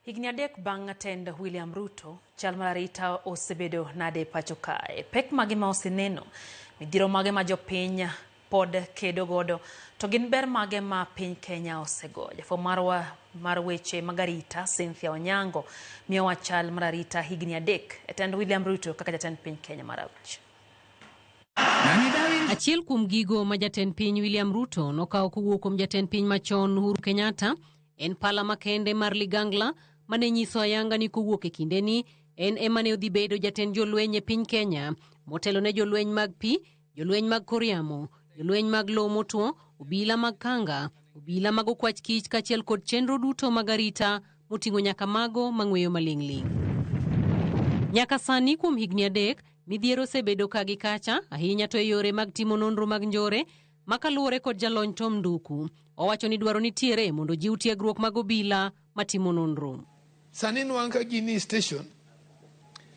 Higni 3 bang' tend William Ruto, chal mar arita osebedo nade e pacho kae? Pek mage ma oseneno? Midhiero mage ma jopiny pod kedo godo? To gin ber mage ma piny Kenya osego? Jafwambo marwa mar weche mag arita, Cynthia Onyango, miyowa chal mar arita higni 3 e tend William Ruto kaka jatend piny Kenya mar 5. Achiel kuom gigo ma jatend piny William Ruto nokawo kowuok kuom jatend piny machon Uhuru Kenyatta en pala makende mar ligangla mane nyiso ayanga ni kowuok e kindeni en ema ne odhi bedo jatend jolweny e piny Kenya motelo ne jolweny mag pi, jolweny mag kor yamo, jolweny mag lowo motwo, obila mag kanga, obila mag okwach kich kaachiel kod chenro duto mag arita moting'o nyaka mago mang'weyo maling'ling'. Nyaka sani kuom higni 3, midhiero osebedo ka gi kacha, ahinya to e yore mag timo nonro mag njore, ma kaluwore kod jalony Tom Nduku. Owacho ni dwaro nitiere mondo jiw tiegruok mag obila matimo nonro. Sani nwang' ka gin e station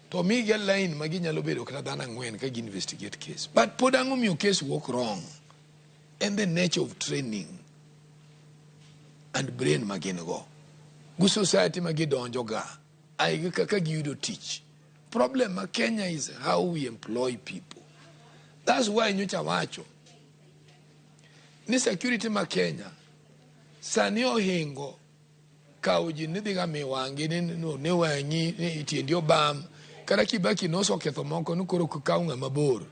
to omigi a line ma ginyalo bedo kata dhano 4 ka gi investigate case. But pod ang'o miyo case work wrong? En the nature of training and brain ma gin go. Gu society ma gidonjo ga, ai kaka giyudo tich. Problem ma Kenya is how we employ people. That's why nyocha wacho ni security ma Kenya sani ohingo kawo ji ni dhiga mi wang'i ni no ne wang'i ni tiendi obam. Kata Kibaki nosoketho moko ni koro kaw ng'ama bor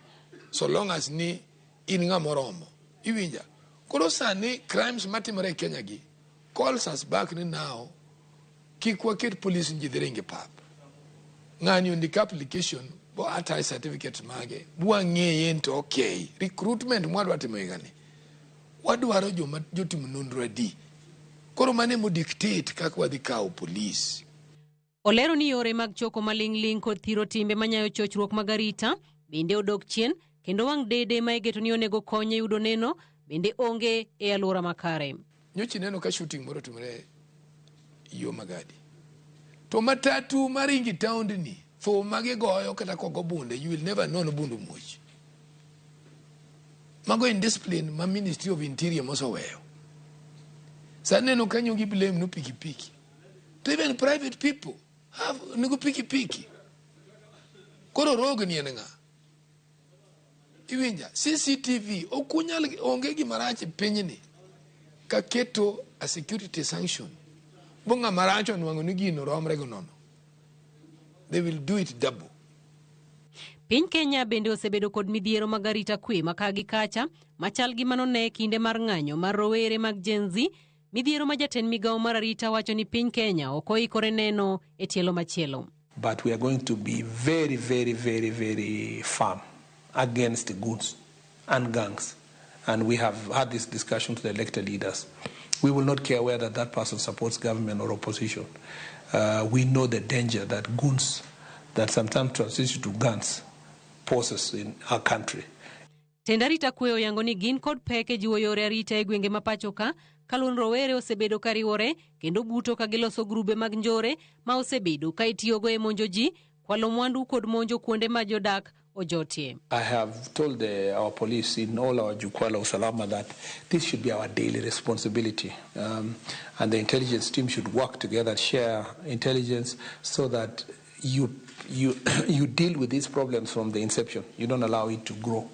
so long as ni in ng'ama oromo. Iwinja? Koro sani crimes matimore e Kenya gi calls us back ni now kik waket police ji dhi ringo e pap. Ng'ani ondik application bo attach certificate mage bwang'eye en to okay. Recruitment mwadwa timo higani wadwaro joma jotimo nonro adi. Koro mano emo dictate kaka wadhi kawo police. Olero ni yore mag choko maling'ling' kod thiro timbe manyayo chochruok mag arita bende odok chien, kendo wang' dede ma igeto ni onego kony e yudo neno bende onge e alwora makare. Nyocha ineno ka shooting moro otimore yo Magadi. To matatu maringo e taondni, thum ma gigoyo kata kogo bunde, you will never know ni bunde omuoch. Mago indiscipline ma Ministry of Interior moseweyo. Sani neno kanyo gi blame no pikipiki. To even private people have nigo pikipiki. Koro rogue ni en ng'a? Iwinja? CCTV ok unyal, onge gima rach e pinyni ka keto a security sanction. Bo ng'ama rach onwang'o ni gino romre go nono. They will do it double. Piny Kenya bende osebedo kod midhiero mag arita kwe ma ka gi kacha machal gi mano ne kinde mar ng'anyo mar rowere mag Gen Z, midhiero ma jatend migawo mar arita wacho ni piny Kenya ok oikore neno e tielo machielo. But we are going to be very, very, very, very firm against the goons and gangs. And we have had this discussion to the elected leaders. We will not care whether that person supports government or opposition. We know the danger that goons, that sometimes transition to guns, poses in our country. Tend arita kwe oyango ni gin kod pek e jiwo yore arita e gwenge ma pacho ka, kaluwore ni rowere osebedo ka riwore kendo buto ka giloso grube mag njore ma osebedo ka itiyogo e monjo ji, kwalo mwandu kod monjo kuonde ma jodak ojotie. I have told our police in all our Jukwaa la Usalama that this should be our daily responsibility, and the intelligence team should work together, share intelligence so that you deal with these problems from the inception. You don't allow it to grow.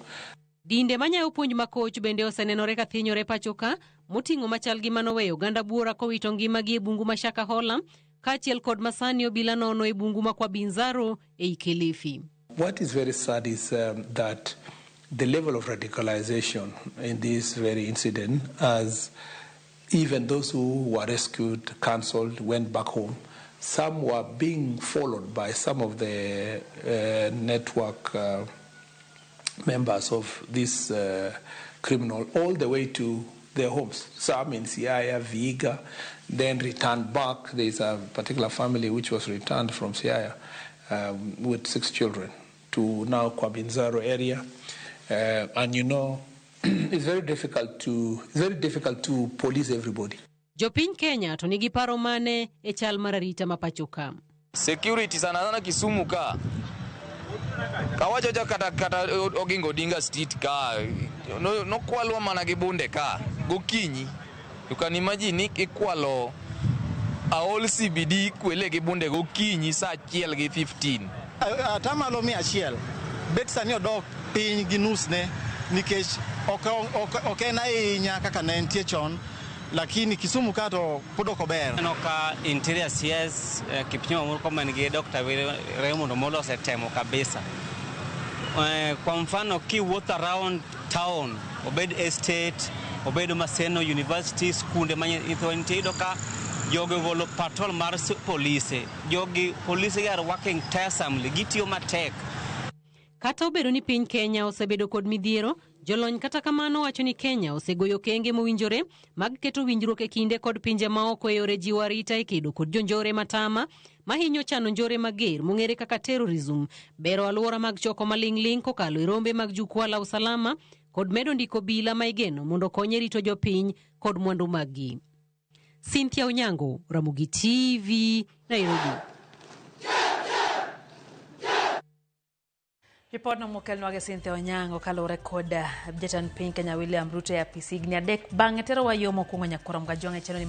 Dinde manyayo puonj makoch bende osenenore ka thinyore pacho ka, moting'o machal gi manoweyo oganda buora kowito ngimagi e bungu ma Shakahola, kaachiel kod masani obila nono e bungu ma Kwa Binzaro ei Kilifi. What is very sad is that the level of radicalization in this very incident, as even those who were rescued, cancelled, went back home, some were being followed by some of the network members of this criminal all the way to their homes. Some in Siaya, Vihiga, then returned back. There is a particular family which was returned from Siaya with 6 children to now Kwa Binzaro area. And it's very difficult to, it's very difficult to police everybody. Jopiny Kenya to nigi paro mane e chal mar arita ma pacho ka? Security sana sana Kisumu ka. Kawacho cha kata Oginga Odinga Street ka, no kwalwa mana gi bunde ka gokinyi. You can imagine ni ikwalo Aol CBD kwele gi bunde gokinyi saa achiel gi 15. Atamalo 100 bet sani odok piny gi nus ne nikech ok en ahinya kaka ne entie chon, lakini Kisumu ka to pod ok ober. Aneno ka Interior CS Kipchumba Murkomen gi Dr. Raymond Omolo osetemo kabisa. Kwa mfano kiwuotho around town, obed estate, obed Maseno University, skunde ma nyithiwa nitie, iyudo ka jogi ogolo patrol mar polise. Jogi polise are working tiresomely, gitiyo matek. Kata obedo ni piny Kenya osebedo kod midhiero, jolony kata kamano wacho ni Kenya osegoyo okenge mowinjore mag keto winjruok e kinde kod pinje maoko e yore jiwo arita e kedo kod jonjore matama mahinyo chano njore mager mong'ere kaka terrorism, bero alwora mag choko maling'ling' kokalo e rombe mag jukwaa la usalama kod medo ndiko obila ma igeno mondo okony e rito jopiny kod mwandu maggi. Cynthia Onyango, Ramogi TV, Nairobi. Ripodno mokelnwa gi Cynthia Onyango kaluwore kod jatend piny Kenya William Ruto e apis higni 3 bang'e terowa yo mokwongo nyakwar Mgajwang' e chenro ni.